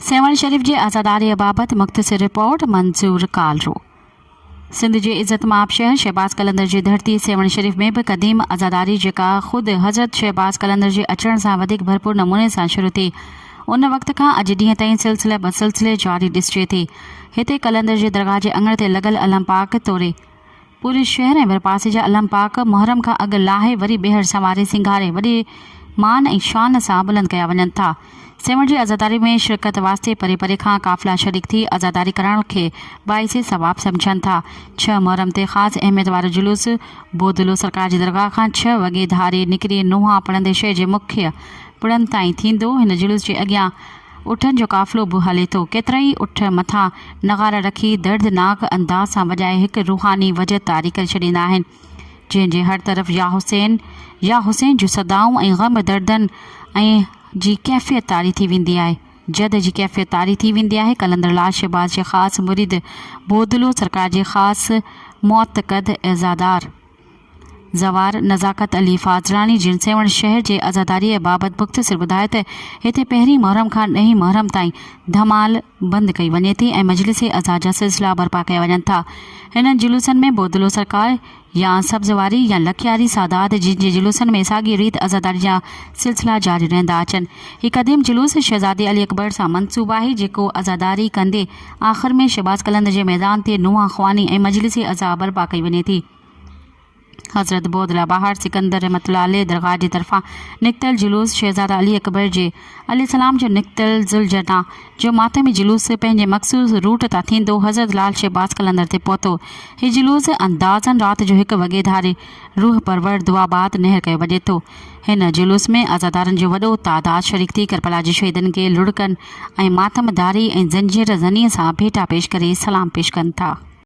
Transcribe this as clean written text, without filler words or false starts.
سيوهڻ شريف جي عزاداريء بابت مختصر رپورٽ، منظور ڪالرو. سنڌ جي عزت مآب شهر شهباز قلندر جي ڌرتي سيوهڻ شريف ۾ به قديم عزاداري جيڪا خود حضرت شهباز قلندر جي اچڻ سان وڌيڪ ڀرپور نموني سان شروع ٿي ان وقت کان اڄ ڏينهن تائين سلسله بسلسلي جاري ڏسجي ٿي. هتي قلندر جي درگاهه جي اڱڻ تي لڳل علم پاڪ توڙي پوري شهر ۽ ڀرپاسي جا علم پاڪ محرم کان اڳ لاهي وري ٻيهر سنواري سينگاري وڏي مان ۽ شان سان بلند ڪيا وڃن ٿا. سيوهڻ جي عزاداري ۾ شرڪت واسطي پري پري کان قافلا شريڪ ٿي عزاداري ڪرڻ کي باعث ثواب سمجهن ٿا. ڇهه محرم تي خاص اهميت وارو جلوس بودلو سرڪار جي درگاهه کان ڇهه وڳي ڌاري نڪري نوحا پڙهندي شهر جي مکيه پڙن تائين ٿيندو. هن جلوس جي اڳيان اٺن جو قافلو به هلي ٿو. ڪيترائي اٺ مٿان نغارا رکي دردناڪ انداز سان وڄائي هڪ روحاني وجد طاري ڪري ڇڏيندا آهن. جنهن جي هر طرف يا حسين يا حسين جون صدائون ۽ غم دردن ۽ جي ڪيفيت طاري ٿي ويندي آهي. جد جي ڪيفيت طاري ٿي ويندي آهي. قلندر لال شهباز جي خاص مريد بودلو سرڪار جي خاص معتقد عزادار زوار نزاڪت علي فاضلاڻي جن سيوهڻ شهر جي عزاداريء بابت مختصر ٻڌايو ته هتي پهرين محرم کان ڏهين محرم تائين ڌمال بند ڪئي وڃي ٿي ۽ مجلس عزا جا سلسلا برپا ڪيا وڃن ٿا. هنن جلوسن ۾ بودلو سرڪار يا سبزواري يا لکياري سادات جن جي جلوسن ۾ ساڳي ريت عزاداري جا سلسلا جاري رهندا اچن. هي قديم جلوس شهزادي علي اڪبر سان منسوب آهي جيڪو عزاداري ڪندي آخر ۾ شهباز قلندر جي ميدان تي نوحه خواني ۽ مجلس عزا برپا ڪئي وڃي ٿي. حضرت بودلا بهار سڪندر رحمة الله عليه درگاهه جي طرفان نڪتل جلوس شهزاده علي اڪبر جي عليه السلام جو نڪتل ذوالجناح جو ماتمي جلوس پنهنجي مخصوص روٽ تان ٿيندو حضرت لال شهباز قلندر تي پهتو. هي جلوس اندازن رات جو هڪ وڳي ڌاري روح پرور دعا بعد نهر ڪيو وڃي ٿو. هن جلوس ۾ عزادارن جو وڏو تعداد شريڪ ٿي ڪربلا جي شهيدن کي لڙڪن ۽ ماتم داري ۽ زنجير زنيء سان ڀيٽا پيش ڪري سلام پيش ڪن ٿا.